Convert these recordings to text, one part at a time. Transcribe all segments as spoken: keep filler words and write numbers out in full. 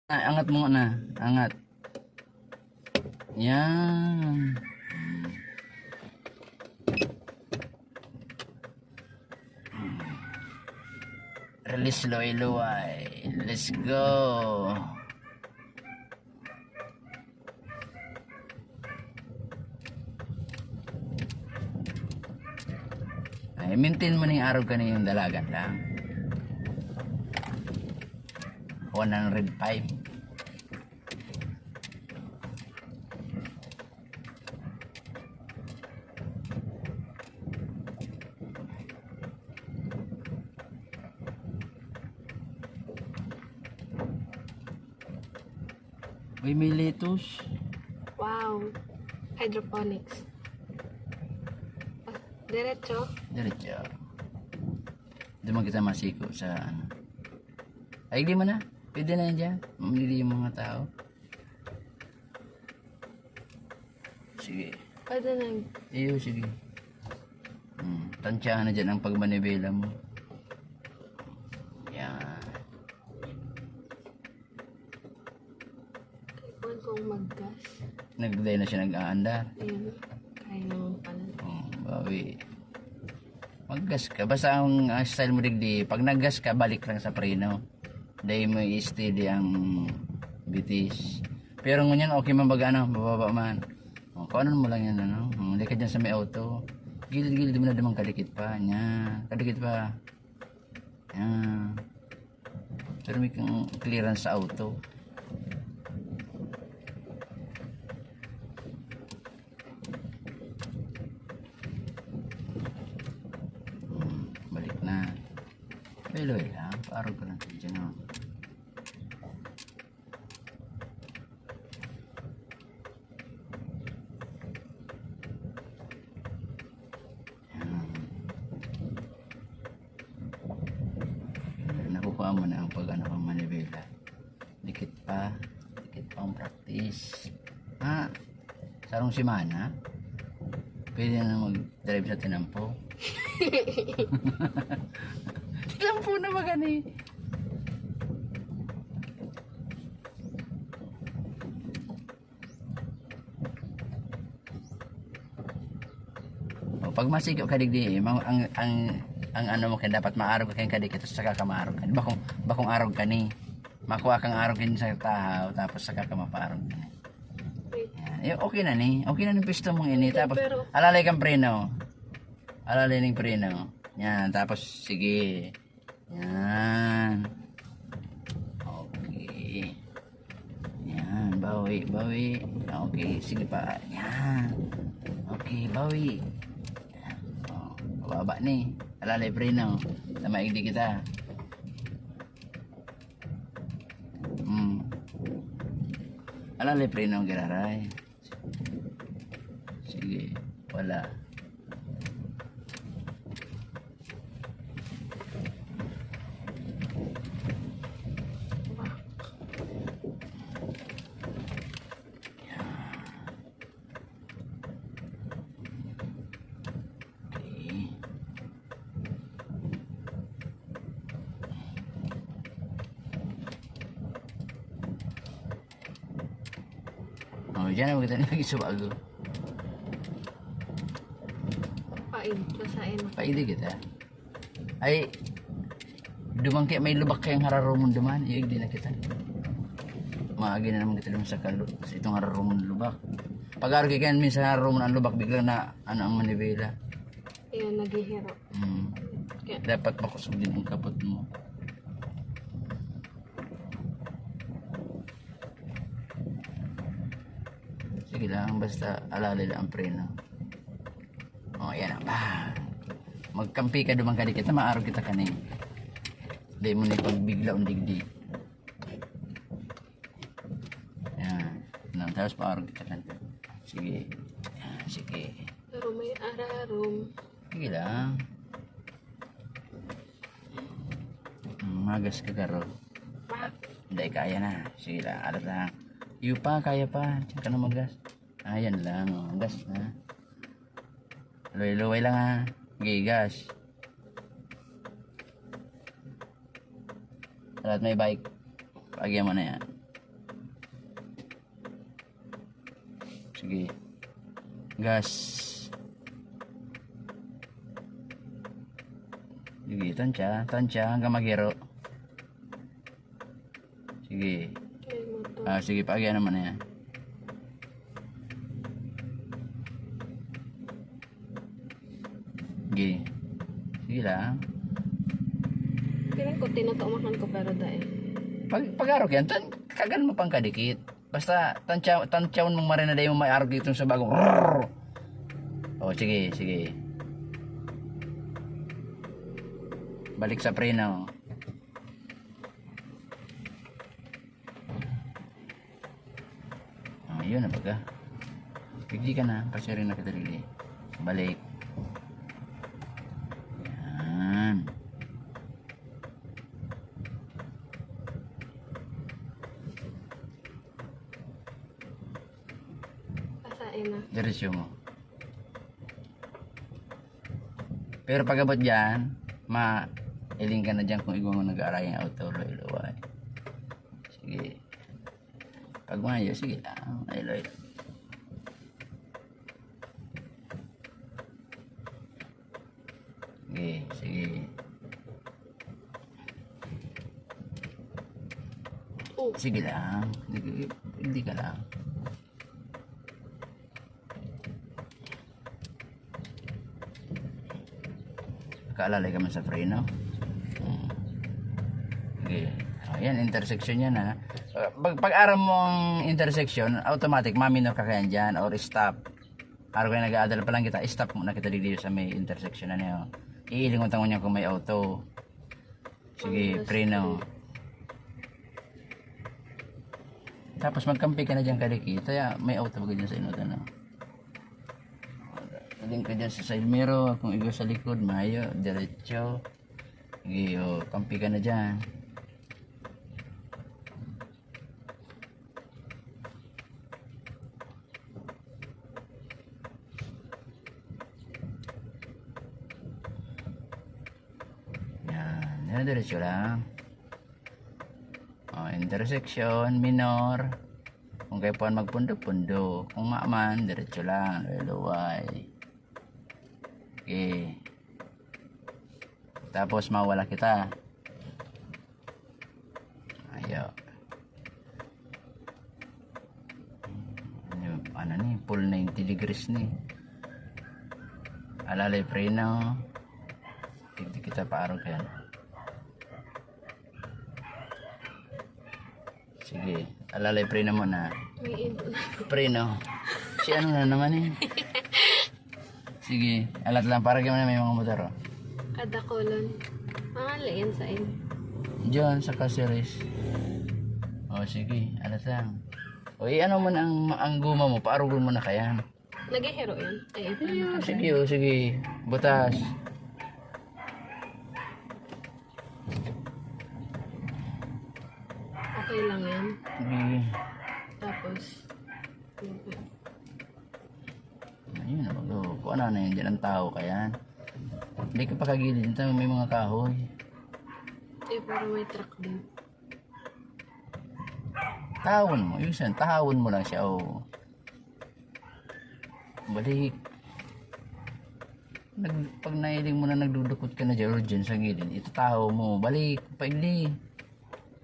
Ah, angat mo na. Angat. Yan. Release luway-luway. Let's go. Ay, maintain mo ning arog kaniyang dalagan lang. One hundred five. Uy, may lettuce. Wow. Hydroponics. Ah, diretso. Diretso. Di man kita masiko sa ano. Ay, di man na. Pwede na yan dyan. Mamili yung mga tao. Sige. Pwede na. Iyo, sige. Hmm. Tansyahan na dyan ang pagmanibela mo. Yan. Kaipuhan kong maggas. Nagday na siya nag-aandar. Ayan. Kaya naman pala. Oh, bawi. Maggas ka. Basta ang, ang style mo digdi, pag naggas ka, balik lang sa preno. Dahil mo i-steady ang bitis. Pero ngunyan, okay man baga, ano, mababa man. O, kuhanon mo lang yan, ano. Hmm, di ka dyan sa may auto. Gilid-gilid mo na naman, kadikit pa. Yan. Kadikit pa. Yan. Pero may kang clearance sa auto. Hmm, balik na. Pero lang, parang ko lang sa dyan, oh. Yan. Nakukuha mo na ang pag-ano kang manibela. Dikit pa. Dikit pa ang practice. Ha? Sarong semana, pwede na mag-drive sa tinampo. Tinampo na ba gani? O, pag masigo ka digdi, ma-, ang, ang, ang ano mo, kaya dapat maarog ka kayong kadikit, tapos saka ka maarog. Bakong, bakong arog ka ni. Makuha kang arog yun sa tahaw, tapos saka ka mapaarog ka ni. Wait. Yan. Eh, okay na ni. Okay na ni pwesto mong ini. Okay, tapos, pero alalay kang preno. Alalay ning preno. Yan, tapos, sige. Yan. Okay. Yan, bawi, bawi. Okay, sige pa. Yan. Okay, bawi. Yan. O, pababa ni. Alalay preno. Tama, igdi kita. Hmm. Alalay preno, giraray. Sige, wala. Okay. O, diyan na maganda na nagsubago. Paid, basahin mo. Paidi kita. Ay, duman kaya may lubak kayang hararumon duman. Iig di na kita. Maagi na naman kita duman sa kalo. Sa itong hararumon lubak. Pag-arog ka yan, minsan hararumon ang lubak, bigla na, ano, ang manibela. Ayan, naghihiro. Hmm. Kaya dapat makusog din ang kapot mo. Sige lang, basta alalay lang ang preno. O, yan na. Bang! Magkampi ka duman kadikit na maarog kita kani. Di mo na ipagbigla ang digdi. Yan. Yan, tapos paarog kita kani. Sige. Yan, sige. Pero may ararom. Sige lang. Hmm, magas ka, Karo. Pa. Hindi, kaya na. Sige lang, alat lang. Iyo pa, kaya pa. Diyan ka na magas. Ayan lang, o. Gas na. Luway-luway lang, ha. Gigas. Alat may bike. Paagyan mo na yan. Sige. Gas. Sige, tansya, tansya hanggang maghiro. Sige. May motor. Ah, sige, paagyan naman na yan. Sige. Sige lang. Piling ko, tinutumahan ko pero dai. Pag, pag-arog yan, tan, kagan mo pang kadikit. Basta, tansya, tansyawon mong marina dahil mo may arog dito sa bagong. Rrrr! O, sige, sige. Balik sa preno. Ah, yun na baga. Pigdi ka na, kasi rin nakadarili. Balik. Yan. Pasain na. Diretso mo. Pero pag-abot dyan, ma-, iling ka na dyan kung igwa mo nag-aaray ang auto, luway-luway. Sige. Pag mayo, sige lang. Luway-luway lang. Sige, sige. Oh. Sige lang. Hindi, hindi ka lang. Kaalalay ka man sa preno. Hmm. Okay. Ayan, intersection yan ha. Uh, pag, pag aram mo ang intersection, automatic, maminor ka kaya dyan or stop. Araw kayo nag-aadal pa lang kita, stop muna kita dito sa may intersection na niyo. Iilingon tango niya kung may auto. Sige, preno. Tapos magkampi ka na dyan kadikit. Kaya may auto ka dyan sa inot, ano. Aling ka dyan sa side mirror, kung igo sa likod, mayo, diretso. Sige, o, kampi ka na dyan. Yan, yan, diretso lang. O, intersection, minor. Kung kayo po ang magpundo-pundo. Kung maman, diretso lang, luway-luway. Okay. Tapos mawala kita. Ayo. Ano, ano ni? Full ninety degrees ni. Alalay preno. Hindi kita paarog yan. Sige, alalay preno muna. May indo. Preno. Si ano na naman eh. Sige, alat lang para gano'n may mga motor oh. Kada kolon. Ang lain sa in. Diyan sa Caceres. O sige, alat lang. O ano man ang, ang guma mo, paarugon mo na kayan. Nagihiro yan. Ay, ito Sige, na. Sige, o sige. Butas. Okay lang yan. Sige. Tapos, Ayun na, mag- kung ano na yun, dyan ang tao kayan. Hindi ka pakagilid, ito may mga kahoy. Eh, parang may truck din. Tahawon mo, yun siya, tahawon mo lang siya, oh. Balik. Nag, pag nailing mo na nagdudukot ka na dyan, or dyan sa gilid, itatahaw mo, balik, paigli.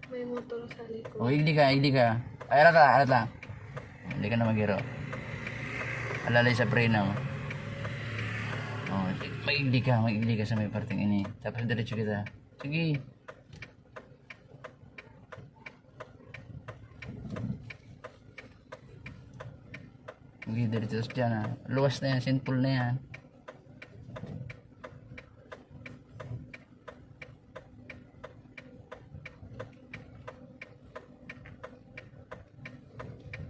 May motor sa likod. O, igli ka, igli ka. Ay, alat lang, alat lang. Hindi ka na maghiro. Alalay sa preno. O, maigli ka, maigli ka sa may parteng ini. Tapos diretso kita. Sige. Sige, diretso dyan ah. Luwas na yan, simple na yan.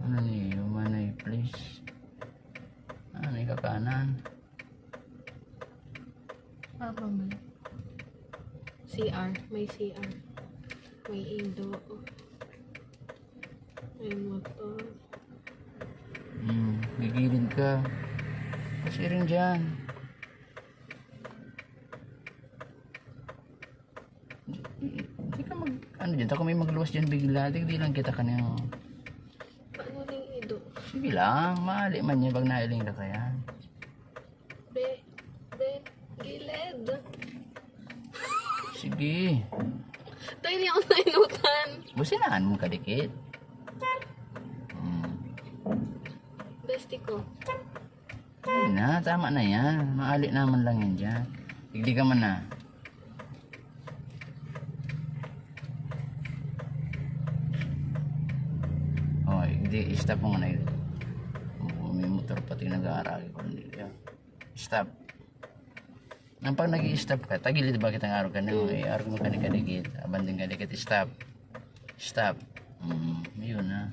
Ano ni, humanay, please. Ano ni, kakanan? Papa mo. C R. May C R. May indo. May motor. Hmm, gigilid ka. Kasi rin dyan. Hindi ka mag, ano dyan, ako may magluwas dyan bigla. Di, di lang kita kanina. Paano ning ido? Sige lang, maali man yan pag nailing ka kaya. Be, be, gilid. Sige. Tayo niya ako nainutan. Businaan mo kadikit. Hmm. Bestie ko. Ayun na, tama na yan. Maali naman lang yan dyan. Igdi ka man na. Oh, igdi, stop mo na yun. Oh, may motor pati nag-aaragi ko. Hindi ka. Stop. Nang pag nag-i-stop ka, tagilid ba kitang arog ka na? Eh, arog mo ka ni kadikit. Abandon ka dikit. Stop. Stop. Mm, yun na.